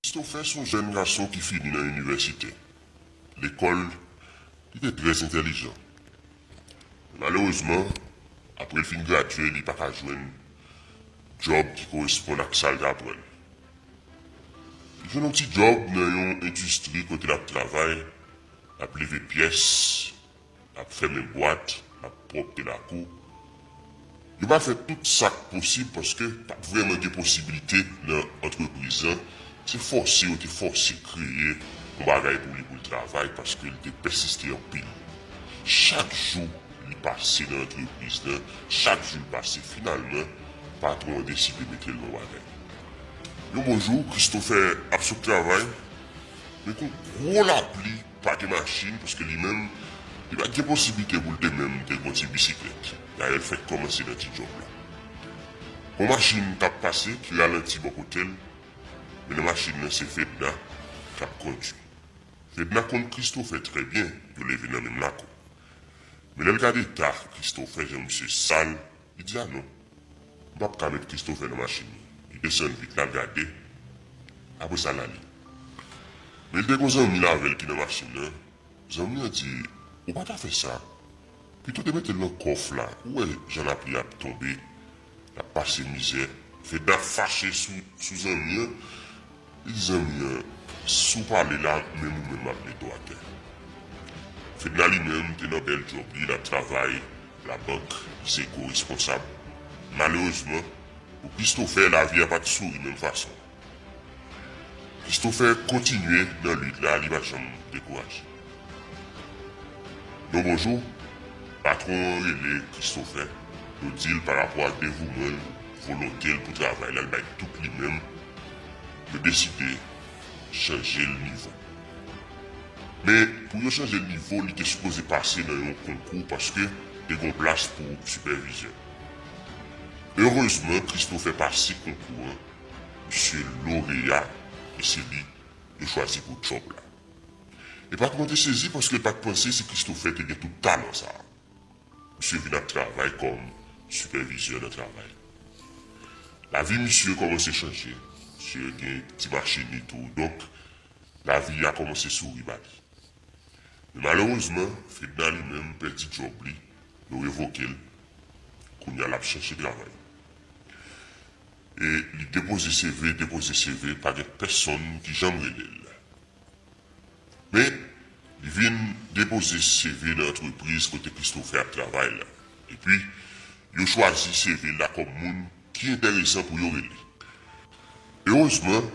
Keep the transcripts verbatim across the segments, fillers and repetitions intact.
Christopher se yon jèn gason ki fini nan inivèsite. Lekòl, li te trè entèlijan. Malerezman, apre l fin gradye, li pa ka jwenn djòb ki koresponn ak sa l t aprann. Li jwenn yon ti djòb nan yon endistri kote l ap travay, l ap leve pyès, l ap fèmen bwat, l ap pwòpte lakou. Yo pa fè tout sa k posib paske pa t vrèman gen posiblite nan antrepriz lan. Se fòse yo te fòse kreye yon bagay pou li pou l travay paske li te pèsiste anpil. Chak jou li pase nan antrepriz lan, chak jou li pase, finalman, patwon an deside mete l nan bagay. Yon bon jou, Christopher ap sot travay, men gon gwo lapli, pa gen machin, paske li menm, li pa t gen posiblite pou l te menm te gon ti bisiklèt. Dayè, l fèk kòmanse nan ti djòb la. Gon machin t ap pase ki ralanti bò kote l, men nan machin nan se Fedna k ap kondui. Fedna konn Christopher trè byen, yo leve nan menm lakou. Men lè l gade eta Christopher, jan misye sal, li di, "A non, m p ap ka met Christopher nan machin nan." Li desann vit la, l gade, apre sa l ale. Men li te gon zanmi l avè l ki nan machin nan. Zanmi an di, "Ou pa ta fè sa. Pito te mete l nan kòf la. Ou wè jan lapli ap tonbe, l ap pase mizè." Fedna fache sou, sou zanmi an. Li di zanmi an, "Si w pale la, menm ou menm m ap met ou atè." Fedna li menm te nan bèl djòb li, l ap travay labank, li se gwo responsab. Malerezman, pou Christopher, lavi a pa t souri menm fason. Christopher kontinye nan lit la, li pa janm dekouraje. Yon bon jou, patwon an rele Christopher, yo di l pa rapò ak devouman l, volonte l pou travay la, l bay tout li menm, yo deside chanje l nivo. Men, pou yo chanje l nivo, li te sipoze pase nan yon konkou paske te gon plas pou sipèvizè. Erezman, Christopher pase konkou an, misye loreya, e se li yo chwazi pou djòb la. E patwon te sezi paske l pa t panse si Christopher te gen tout talan sa a. Misye vin ap travay kòm sipèvizè nan travay. Lavi misye kòmanse chanje. Misye gen ti machin li tou. Donk, lavi a kòmanse souri ba li. Men malerezman, Fedna li menm pèdi djòb li, yo revoke l. Kounye a l ap chèche travay. E li depoze C V, depoze C V, pa gen pèsonn ki janm rele l. Men, li vin depoze C V nan antrepriz kote Christopher ap travay la. Epi, yo chwazi C V la kòm moun ki enteresan pou yo rele. Erezman,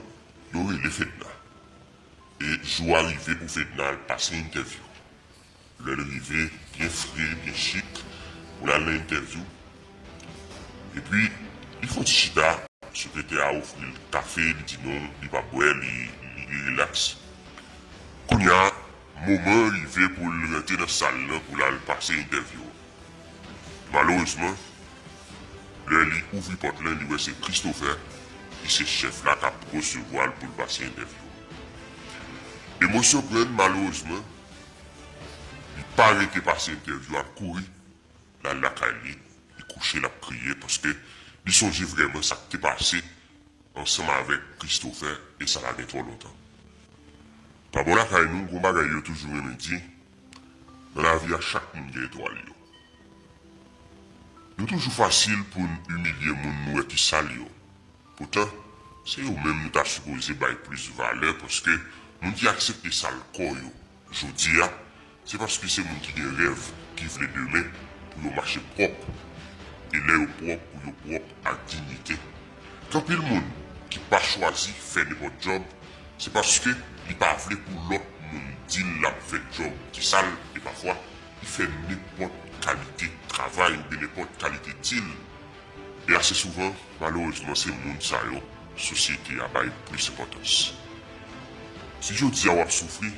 yo rele Fedna. E jou a rive pou Fedna al pase entèvyou. Lè l rive, byen fre, byen chik, pou l al nan entèvyou. Epi, li fè yon ti chita, sekretè a ofri l kafe, li di non, li p ap bwè, li, li, li rilaks. Kounye a, moman an rive pou l rantre nan sal lan pou l al pase entèvyou an. Malerezman, lè li ouvri pòt lan, li wè se Christopher ki se chèf la k ap resevwa l pou l pase entèvyou an. Emosyon pran l, malerezman, li pa rete pase entèvyou a, l kouri, l al lakay li, li kouche, l ap kriye, paske li sonje vrèman sa k te pase ansanm avèk Christopher, e sa pa gen twò lontan. Pa bò lakay nou, gon bagay yo toujou renmen di, nan lavi a, chak moun gen etwal yo. Nou toujou fasil pou n imilye moun nou wè ki sal yo. Poutan, se yo menm nou ta sipoze bay plis valè, paske moun ki aksepte sal kò yo jodi a, se paske se moun ki gen rèv, ki vle demen pou yo mache pwòp. E lè yo pwòp, pou yo pwòp ak diyite. Gen anpil moun ki pa chwazi fè nenpòt djòb, se paske li pa vle pou lòt moun di l l ap fè djòb ki sal, e pafwa, li fè nenpòt kalite travay oubyen nenpòt kalite dil. E ase souvan, malerezman, se moun sa yo sosyete a bay plis enpòtans. Si jodi a w ap soufri,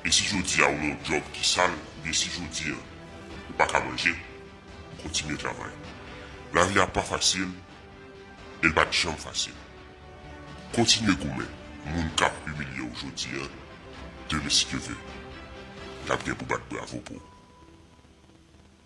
e si jodi a ou nan yon djòb ki sal, oubyen si jodi a ou pa ka manje, kontinye travay. Lavi a pa fasil, e l pa t janm fasil. Kontinye goumen. Moun k ap imilye w jodi a, demen, si Dye vle, y ap gen pou bat bravo pou ou.